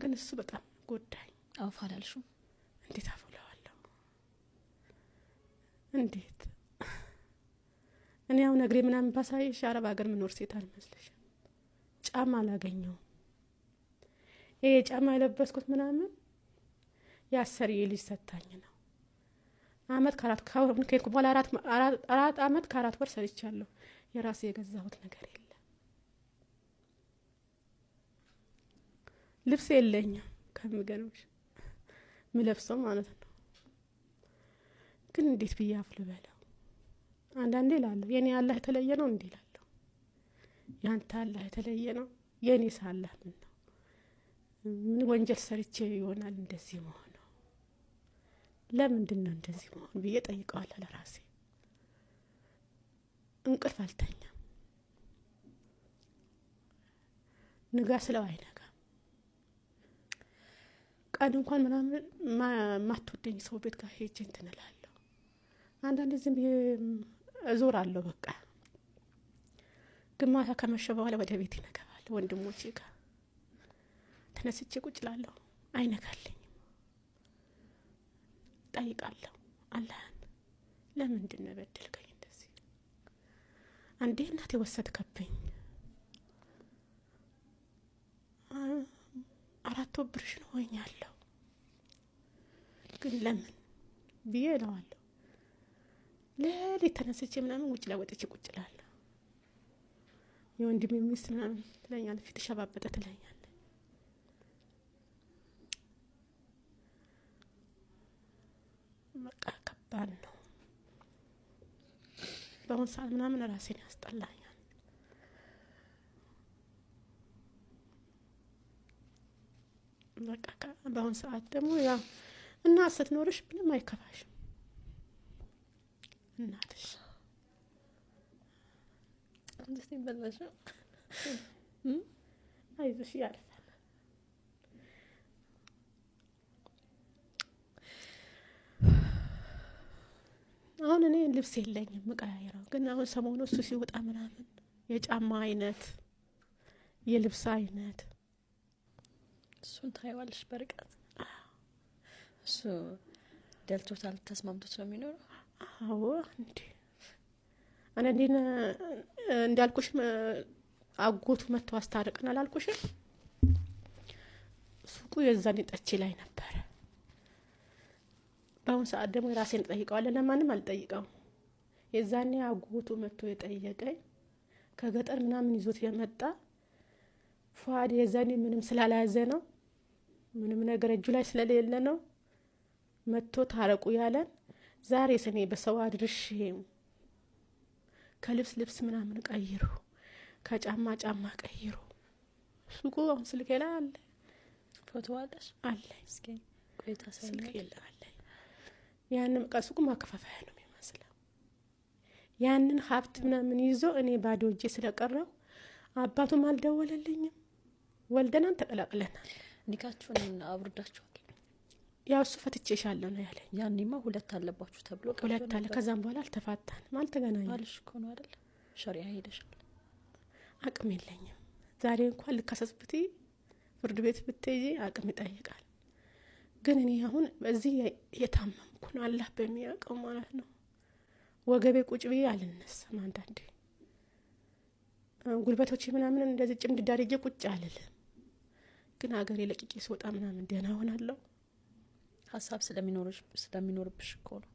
ግን እሱ በጣም ጎዳኝ። አውፍ አላልሽም? እንዴት አፍ እለዋለሁ? እንዴት እኔ አሁን እግሬ ምናምን ባሳይሽ አረብ ሀገር ምኖር ሴት አልመስልሽም። ጫማ አላገኘውም። ይሄ ጫማ የለበስኩት ምናምን የአሰሪ ልጅ ሰታኝ ነው። አመት ከአራት ከሄድኩ በኋላ 4 አመት ከ4 ወር ሰርቻለሁ። የራሴ የገዛሁት ነገር የለም። ልብስ የለኝም ከሚገርምሽ ምለብሰው ማለት ነው። ግን እንዴት ብዬ አፍ ልበለው? አንዳንዴ እላለሁ የኔ አላህ የተለየ ነው እንዴ እላለሁ። ያንተ አላህ የተለየ ነው፣ የኔስ አላህ ምን ነው? ምን ወንጀል ሰርቼ ይሆናል እንደዚህ መሆነው? ለምንድን ነው እንደዚህ መሆን ብዬ ጠይቀዋለሁ ለራሴ። እንቅልፍ አልተኛም። ንጋ ስለው አይነጋም። ቀን እንኳን ምናምን ማትወደኝ ሰው ቤት ጋር ሄጄ እንትን እላለሁ። አንዳንዴ ዝም ብዬ እዞራለሁ። በቃ ግማታ ከመሸ በኋላ ወደ ቤት ይነገባለሁ። ወንድሞቼ ጋር ተነስቼ ቁጭ እላለሁ። አይነጋልኝም። ጠይቃለሁ አላህን፣ ለምንድን ነው የበደልከኝ እንደዚህ? አንዴ እናቴ ወሰድከብኝ፣ አራት ወብርሽን ሆኛለሁ፣ ግን ለምን ብዬ እለዋለሁ። ሌሊት ተነስቼ ምናምን ውጭ ላይ ወጥቼ ቁጭ እላለሁ። የወንድሜ ሚስት ምናምን ትለኛለች፣ ፊትሽ አባበጠ ትለኛለች። በቃ ከባድ ነው። በአሁን ሰዓት ምናምን ራሴን ያስጠላኛል። በቃ በአሁን ሰዓት ደግሞ ያው እናት ስትኖርሽ ምንም አይከፋሽም። እናትሽ አይዞሽ ያልፋል። አሁን እኔ ልብስ የለኝም ምቀያየረው፣ ግን አሁን ሰሞኑ እሱ ሲወጣ ምናምን የጫማ አይነት የልብስ አይነት እሱን ታይዋለሽ በርቀት። እሱ ደልቶታል፣ ተስማምቶት ነው የሚኖረው። አዎ እንዴ አንዳንዴ እንዳልኩሽም አጎቱ መጥቶ አስታርቀን አላልኩሽም? ሱቁ የዛኔ ጠቼ ላይ ነበረ። በአሁን ሰዓት ደግሞ የራሴን እጠይቀዋለሁ፣ ለማንም አልጠይቀውም። የዛኔ አጎቱ መጥቶ የጠየቀኝ ከገጠር ምናምን ይዞት የመጣ ፏድ የዛኔ ምንም ስላልያዘ ነው፣ ምንም ነገር እጁ ላይ ስለሌለ ነው መጥቶ ታረቁ ያለን። ዛሬ ስኔ በሰው አድርሼ ከልብስ ልብስ ምናምን ቀይሩ፣ ከጫማ ጫማ ቀይሩ። ሱቁ አሁን ስልኬ ላይ አለ፣ ፎቶ አለሽ? አለ ስልኬ ላይ አለ። ያንን በቃ ሱቁ ማከፋፈያ ነው የሚመስለው። ያንን ሀብት ምናምን ይዞ እኔ ባዶ እጄ ስለቀረው አባቱም አልደወለልኝም። ወልደናን ተቀላቅለናል። ኒካችሁን አብርዳችኋል? ያው እሱ ፈትቼሻለሁ ነው ያለኝ። ያኔማ ሁለት አለባችሁ ተብሎ ሁለት አለ። ከዛም በኋላ አልተፋታንም፣ አልተገናኘንም። ባልሽ እኮ ነው አይደል? ሸሪያ ሄደሻል። አቅም የለኝም። ዛሬ እንኳን ልካሰስ ብትይ ፍርድ ቤት ብትይ አቅም ይጠይቃል። ግን እኔ አሁን በዚህ የታመምኩ ነው፣ አላህ በሚያውቀው ማለት ነው። ወገቤ ቁጭ ብዬ አልነሳም። አንዳንዴ ጉልበቶቼ ምናምን እንደዚህ ጭምድድ አድርጌ ቁጭ አልልም። ግን ሀገሬ ለቅቄ ስወጣ ምናምን ደህና ሆናለሁ። ሀሳብ ስለሚኖርብሽ እኮ ነው።